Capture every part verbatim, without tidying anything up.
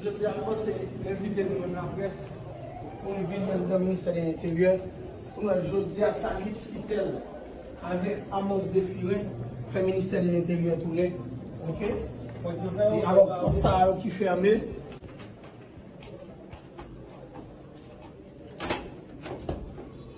Jodi a, nou se envite nou menm laprès pou nou vin anndan ministè de Lenteryè pou nou wè jodi a sa Lix Kittel avèk Amos Zéphirin fè ministè de Lenteryè tounen. Oke? E alò, pòt sa yo ki fèmen.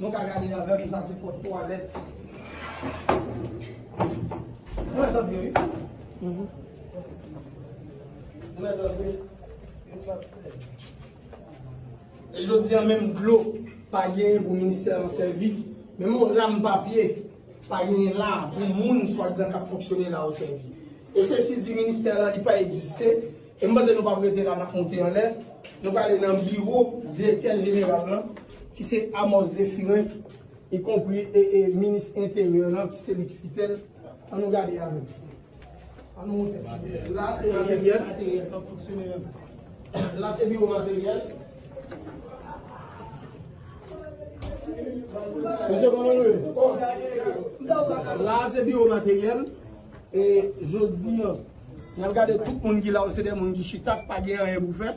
Nou ka gade avè m, sa se pòt twalèt. Nou mèt antre, wi. Nou mèt antre. E jodi a, menm dlo pa genyen pou ministè an sèvi. Menm yon ram papye pa genyen la pou moun swadizan k ap fonksyone la yo sèvi. E sesi di ministè la li pa egziste. E m panse nou p ap rete la, n ap monte anlè. Nou prale nan biwo direktè jeneral lan, ki se Amos Zéphirin, ikonpri e, e minis enteryè lan, ki se Lix Kittel. Ann nou gade avè m. Ann nou monte sou la, se materyèl. La, se biwo materyèl. Mesye, kòman nou ye? La, se biwo materyèl. E jodi a, n ap gade tout moun ki la yo, se de moun ki chita, k pa gen anyen pou fè.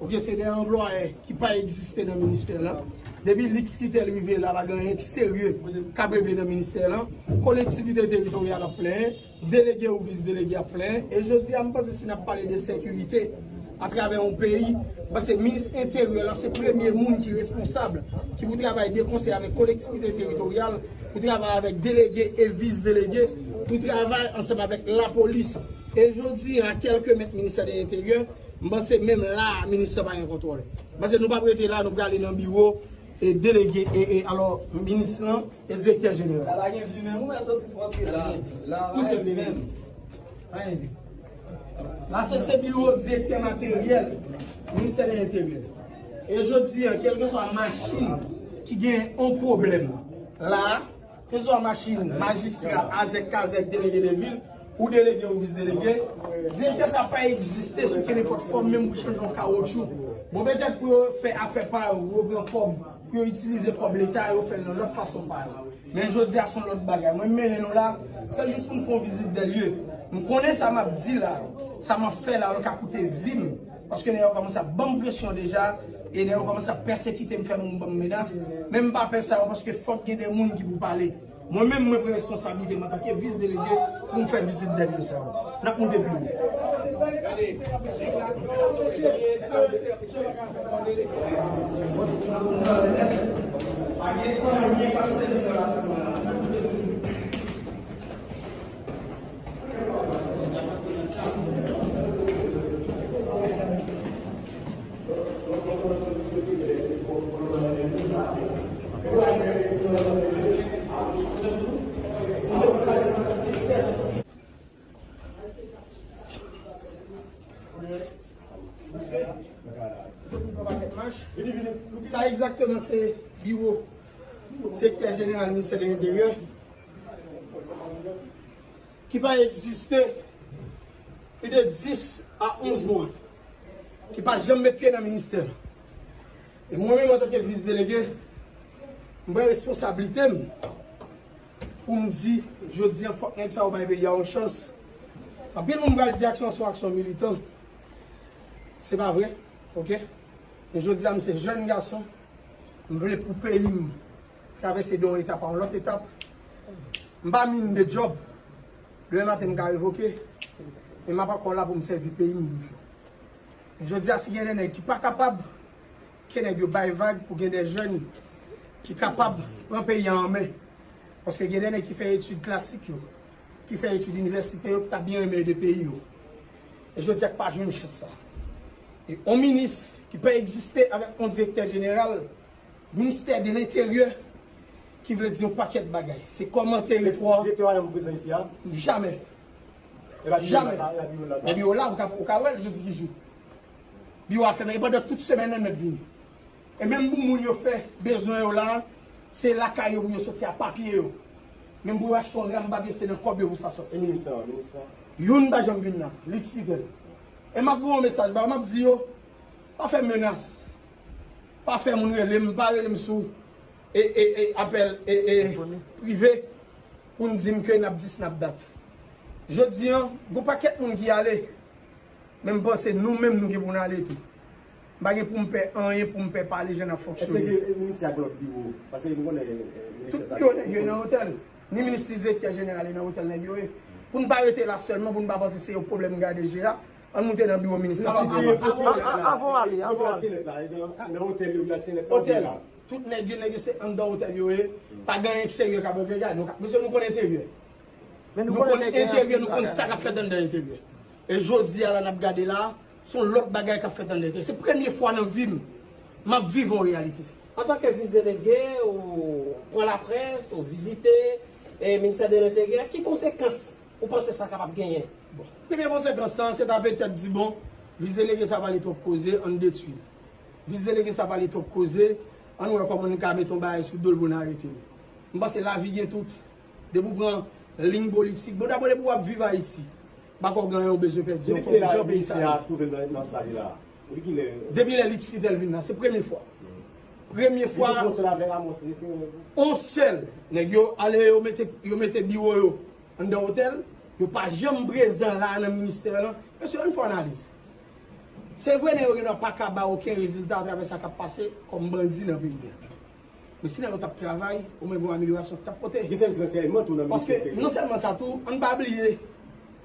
Oke, se de anplwaye ki pa egziste nan ministè la. Depi Lix Kittel rive la, pa gen anyen ki serye k ap regle nan ministè la. Kolektivite teritoryal ap plenyen, delege ou vis delege ap plenyen. E jodi a, m panse si n ap pale de sekirite atravè yon peyi, m panse minis enteryè la se premye moun ki responsab, ki pou travay de konsèy avèk kolektivite teritoryal, pou travay avèk delege e vis delege, pou travay ansanm avèk lapolis. E jodi a, kèlke mèt ministè de Lenteryè, m panse menm la a, minis lan pa gen kontwòl. M panse nou p ap rete la, nou prale nan biwo e delege, e, e alò, minis lan e direktè jeneral. La pa gen vi menm, ou mèt soti fò antre la. La, la pa gen vi menm. La, se, se biwo direktè materyèl ministè de Lenteryè. E jodi a, kèlkeswa machin ki gen yon pwoblèm la, keseswa machin majistra, azèk, kazèk, delege de vil, ou delege ou vis delege, direktè sa pa egziste sou kenenpòt fòm, menm pou chanje yon kawotchou. Bon, petèt pou yo fè afè pa yo, pou yo pran kòb, pou yo itilize kòb leta, yo fè l nan lòt fason pa yo. Men jodi a, se yon lòt bagay. Mwen, m mennen nou la, se jis pou n fè yon vizit de lye. M konnen sa m ap di la yo, sa m ap fè la yo, l ka koute vi m. Paske nèg yo kòmanse ap ban m presyon deja, e nèg yo kòmanse ap pèsekite m, fè moun ban m menas. Men m pa pè sa yo, paske fòk gen de moun ki pou pale. Mwen menm, mwen pran responsablite m antanke vis delege pou m fè vizit de lye sa yo. N ap monte pi wo. Sa egzakteman se biwo direktè jeneral ministè de Lenteryè ki pa egziste plis de dis a onz mwa, ki pa janm met pye nan ministè. E mwen menm, antanke vis delege, m pran responsablite m pou m di, jodi a, fòk nèg sa yo bay peyi a yon chans. Anpil moun pral di aksyon an se yon aksyon militan. Se pa vre, oke? Men jodi a, m se jèn gason. M vle pou peyi m travèse de yon etap a yon lòt etap. M pa min de djòb. Demen maten, m ka revoke. Men m ap ankò la pou m sèvi peyi m toujou. Jodi a, si gen de nèg ki pa kapab, ke nèg yo bay vag pou gen de jèn ki kapab pran peyi a an men. Paske gen de nèg ki fè etid klasik yo, ki fè etid inivèsite yo, ki ta byen renmen ede peyi yo. E jodi a, ki pa jwenn chans sa. E yon minis ki pa egziste avèk yon direktè jeneral, ministè de lenteryè, ki vle di yon pakèt bagay. Se kòman teritwa. Direktè a janm prezan isi a? Jamè. Jamè. E pa biwo la, sa? Men biwo la, ou ka, ou ka wè l jodi ki jou. Biwo a fèmen. E pandan tout semèn nan, nèg vini. E menm pou moun yo fè bezwen yo la, se lakay yo pou yo soti a papye yo. Menm pou yo achte yon ram papye, se nan kòb yo pou sa soti. E minis lan, minis lan? Youn pa janm vin la. Lix Kittel. E m ap voye yon mesaj ba yo, m ap di yo, pa fè menas. Pa fè moun rele m, pa rele m sou e, e, e, apèl e, e, prive pou n di m ke n ap dis, n ap dat. Jodi a, gon pakèt moun ki ale. Men m panse nou menm nou gen pou n ale tou. M pa gen pou m pè anyen, pou m pè pale jan n ap fonksyone. Èske ministè a gen lòt biwo? Paske nou konnen ministè sa. Tout biwo nèg yo nan otèl. Ni minis ni direktè jeneral nan otèl nèg yo ye. Pou n pa rete la sèlman, pou n pa panse se yon pwoblèm gade je a, ann moute nan biwo minis la. Avan w ale, avan w ale. Nan otèl yo, nan otèl. Tout nèg yo, nèg yo se anndan otèl yo ye. Pa gen anyen eksteryè k ap regle gade. Mesye, nou konn enteryè. Nou konn enteryè, nou konn sa k ap fèt anndan enteryè. E jodi a la n ap gade la, se yon lòt bagay k ap fèt anndan enteryè. Se premye fwa nan vi m, m ap viv yon reyalite. Antanke vis delege, ou pran laprès, ou vizite e, ministè de lenteryè, ki konsekans ou panse sa kapab genyen? Premye konsekans lan, se ta petèt di, bon, vis delege sa pale twòp koze, ann detwi. Vis delege sa pale twòp koze, ann wè kòman nou ka mete yon bagay sou do l pou n arete l. M panse lavi gen tout. Depi w pran liy politik, bon, dabò depi w ap viv Ayiti, m pa kwè w gen anyen w bezwen pèdi ankò pou jan peyi sa ye. Depi kilè ministè a twouve l nan sa li la? Depi kilè? Depi lè li kite l vin la, se premye fwa. Premye fwa. Yon sèl, nèg yo ale, yo mete, yo mete biwo yo anndan otèl, yo pa janm prezan la nan ministè lan. Mesye, ann fè analiz. Se vre, nèg yo gendwa pa ka ba okenn rezilta atravè sa k ap pase kòm bandi nan peyi a. Men si nèg yo t ap travay, omwen gen yon amelyorasyon ki t ap pote. Gen sèvis ransèyman tou nan ministè enteryè. Paske non sèlman sa tou, ann pa bliye,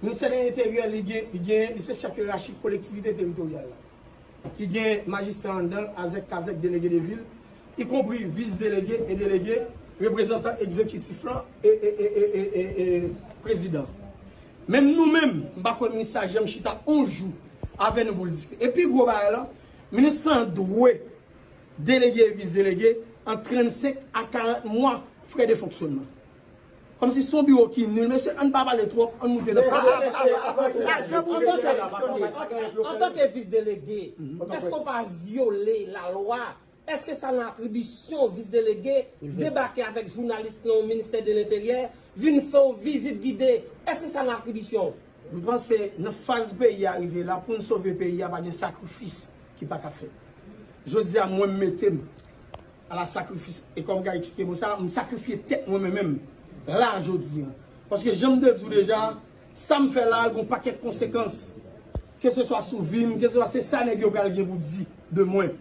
ministè de lenteryè, li gen, li gen, li se chèf yerachik kolektivite teritoryal la. Ki gen majistra anndan l, azèk, kazèk, delege de vil, ikonpri vis delege e delege, reprezantan egzekitif lan e, e, e, e, e, e, e prezidan. Menm nou menm, m pa kwè minis la janm chita yon jou avè nou pou l diskite. E pi gwo bagay la, minis lan dwe delege e vis delege ant trannsenk a karant mwa frè de fonksyonman. Kòmsi se yon biwo ki nil. Mesye, ann pa pale twòp, ann moute nan sa. Lajan pou ministè fonksyone. Antanke vis delege, èske w pa vyole lalwa? Èske sa nan atribisyon vis delege debake avèk jounalis nan yon ministè de lenteryè, vin fè yon vizit gide? Èske sa nan atribisyon w? M panse nan faz peyi a rive la, pou n sove peyi a, pa gen sakrifis ki pa ka fèt. Jodi a, mwen, m mete m a la sakrifis, e kòm m ka eksplike mo sa, m sakrifye tèt mwen menm menm la jodi a. Paske jan m te di w deja, sa m fè la, gen yon pakèt konsekans. Keseswa sou vi m, keseswa se sa nèg yo pral gen pou di de mwen.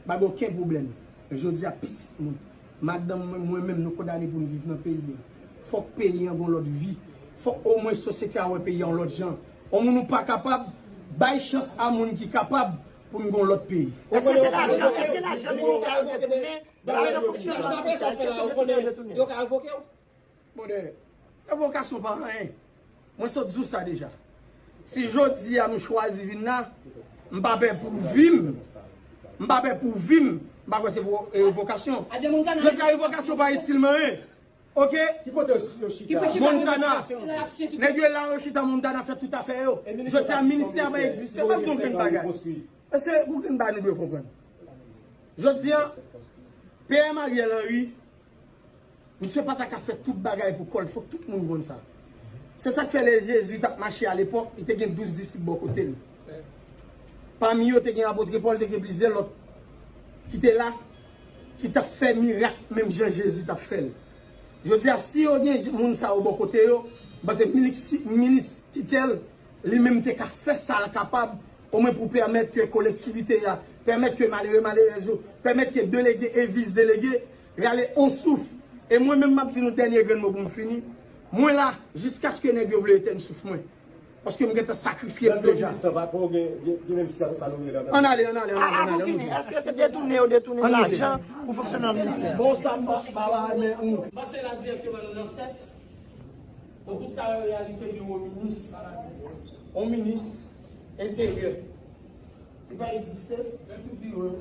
Pa gen okenn pwoblèm. Men jodi a, pitit mwen, madanm mwen, mwen menm, nou kondane pou n viv nan peyi a. Fòk peyi a gon lòt vi. Fòk omwen sosyete a wè peyi a yon lòt jan. On moun ou pa kapab, bay chans a moun ki kapab pou n gon lòt peyi. Èske se lajan, èske lajan ministè a yo detounen? Dapre sa w fè la, ou konnen yo ka revoke w? Bon, de revokasyon pa anyen. Mwen sot di w sa deja. Si jodi a m chwazi vin la, m pa pè pou vi m. M pa pè pou vi m. M pa kwè se pou revokasyon. Jodi a, revokasyon pa itil mwen anyen. Oke? Ki kote yo chita? Montana. Nèg yo la yo chita Montana fè tout afè yo. Jodi a, ministè a pa egziste. Pa di okenn bagay. Mesye, okenn bagay nou dwe konprann. Jodi a, P M Ariel Henry, misye pa ta ka fè tout bagay pou kò l, fòk tout moun konn sa. Se sa k fè lè Jezi t ap mache alepòk, li te gen douz disip bò kote l. Pami yo, te gen apot Pòl, te gen plizyè lòt ki te la, ki t ap fè mirak menm jan Jezi t ap fè l. Jodi a, si yo gen moun sa yo bò kote yo, m panse minis, minis Kitèl, li menm te ka fè sa l kapab, omwen pou pèmèt ke kolektivite a, pèmèt ke malere, malerèz yo, pèmèt ke delege e vis delege rale on souf. E mwen menm, m ap di nou dènye grenn mo pou m fini. Mwen la, jiskaske nèg yo vle etèn souf mwen. Paske m gentan sakrifye m deja. Ann ale, ann ale, ann ale, ann ale, ann ale. Èske se detounen yo detounen lajan pou fonksyone nan ministè? Bon, sa m pa, pa, pa, men, m panse la dirèkteman nan sèt. Bon, tout talè reyalite gen yon minis, yon minis enteryè. Li pa egziste, men tout biwo yo.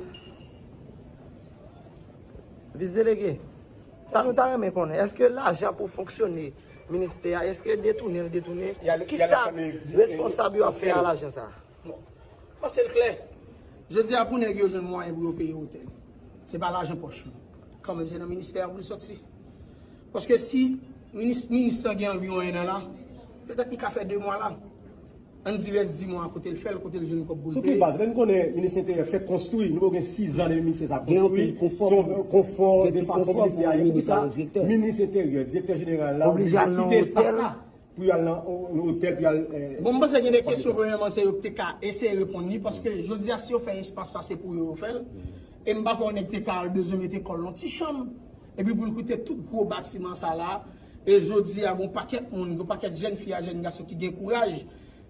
Vis delege, sa nou ta renmen konnen, èske lajan pou fonksyone ministè a, èske detounen l detounen? Kisa responsab yo ap fè a lajan sa? Bon, m panse l klè. Jodi a, pou nèg yo jwenn mwayen pou yo peye otèl, se pa lajan pòch yo. Kanmenm, se nan ministè a pou l sòti. Paske si minis, minis lan gen anviwon en an la, petèt li ka fè de mwa la. Ann di rès di mwa kote l fè l, kote l jwenn kòb pou l peye. Sou ki baz? Lè n konnen minis enteryè fèk konstwi, nou gen sizan depi minis sa konstwi. Se yon konfò de fason minis te aji. Poukisa minis enteryè, direktè jeneral la, oblije kite espas la? pou y al nan yon otèl, pou y al. Bon, m panse gen de kesyon, premyèman, se yo ki te ka eseye reponn li, paske jodi a, si yo fè espas sa, se pou yo yo fè l. E m pa kwè yon nèg te ka al bezwen mete kò l nan ti chanm, epi pou l koute tout gwo batiman sa la. E jodi a, gon pakèt moun, gon pakèt jèn fi a, jèn gason ki gen kouraj,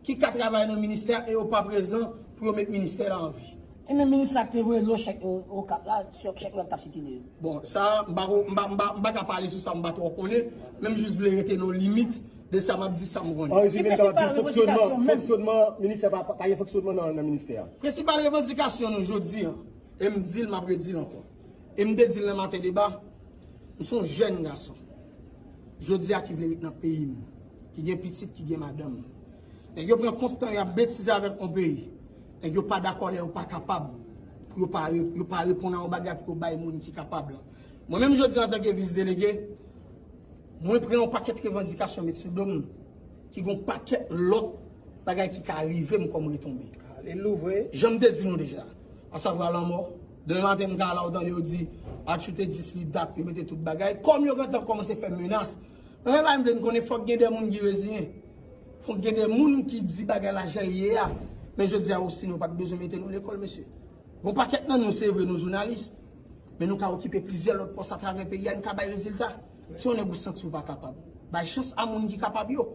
ki ka travay nan ministè a, e yo pa prezan pou yo met ministè la an vi. E menm minis la ki te voye dlo chèk yo Okap la, chèk, chèk yo t ap sikile yo. Bon, sa, m pa ko-, m pa, m pa, m pa ka pale sou sa, m pa twò konnen, men m jis vle rete nan limit de sa m ap di, sa m konnen. An rezime, m kapab di fonksyonman, fonksyonman ministè, pa, pa, pa gen fonksyonman nan, nan ministè a. Prensipal revandikasyon nou jodi a, e m di l, m ap redi l ankò. E m te di l nan maten deba, m se yon jèn gason. Jodi a ki vle ret nan peyi m, ki gen pitit, ki gen madanm. Nèg yo pran kont tan y ap betize avèk yon peyi. Nèg yo pa dakò lè yo pa kapab, pou yo pa re-, yo pa reponn a yon bagay pou yo bay moun ki kapab la. Mwen menm jodi a antanke vis delege, mwen pran yon pakèt revandikasyon met sou do m, ki gon pakèt lòt bagay ki ka rive m kòm retonbe. Ale louvre. Jan m te di nou deja, asavwa lanmò. Demen maten m ka la, ou tande yo di, Atchou te di s li dat, yo mete tout bagay. Kòm yo gentan kòmanse fè menas, premye bagay m vle n konnen, fòk gen de moun ki reziyen. Fòk gen de moun ki di bagay la jan l ye a. Men jodi a osi, nou pa t bezwen mete nou lekòl, mesye. Gon pakèt nan nou, se vre, nou jounalis. Men nou ka okipe plizyè lòt pòs atravè peyi a, nou ka bay rezilta. Si yon nèg ou santi w pa kapab, bay chans a moun ki kapab yo.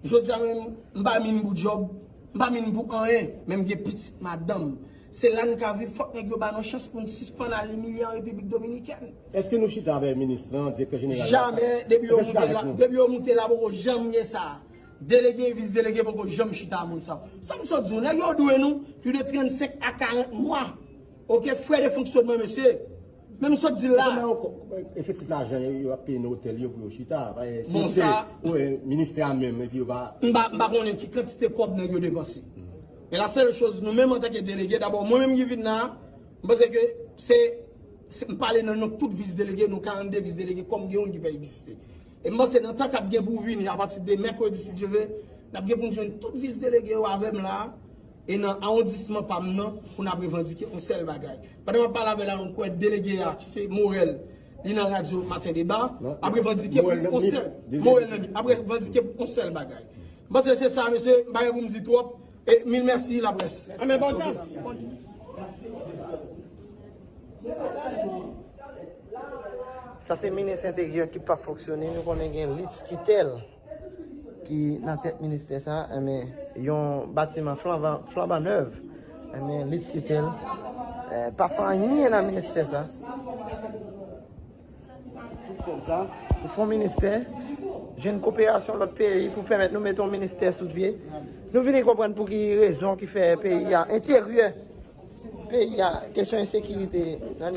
Jodi a menm, m pa min pou djòb, m pa min pou anyen, men m gen pitit, madanm. Se la n ka viv, fòk nèg yo ba nou chans pou n sispann al imilye an Repiblik Dominikèn. Èske nou chita avè minis lan, direktè jeneral la? Jamè, depi yo moute la, depi yo moute la, poko janm gen sa. Delege, vis delege, poko janm chita a moun sa. Sa m sot di w, nèg yo dwe nou plis de trannsenk a karant mwa. Oke, frè de fonksyonman, mesye. Men m sot di l la. Kòman yo, efektif lajan yo, yo ap peye nan otèl yo pou yo chita? Bon, sa, ministè a menm, epi yo pa. M pa, m pa konnen ki kantite kòb nèg yo depanse. Men la sèl choz, nou menm antanke delege, dabò, mwen menm ki vin la, m panse ke se, se, m pale nan non tout vis delege, nou karannde vis delege, kòm gen youn ki pa egziste. E m panse nan tan k ap gen pou vini, apati de mèkredi, si Dye vle, n ap gen pou n jwenn tout vis delege yo avè m la, e nan awondisman pa m nan, pou n ap revandike yon sèl bagay. Pandan m ap pale avè la, nou kwè delege a, ki se Morel, li nan radyo Maten Deba, ap revandike pou yon sèl, Morel nan li, ap revandike pou yon sèl bagay. M panse se sa, mesye, m pa gen pou m di twòp, e mil mèsi, laprès. Anben, bon djaz. Sa se minis enteryè ki p ap fonksyone. Nou konnen gen Litz Quitel ki nan tèt ministè sa, enben, yon batiman flanban, flanban nèf. Enben, Litz Quitel, eh, pa fè anyen nan ministè sa. Pou fè yon ministè, jwenn koperasyon lòt peyi pou pèmèt nou mete yon ministè sou pye. Nou vini konprann pou ki rezon ki fè peyi a, enteryè peyi a, kesyon ensekirite nan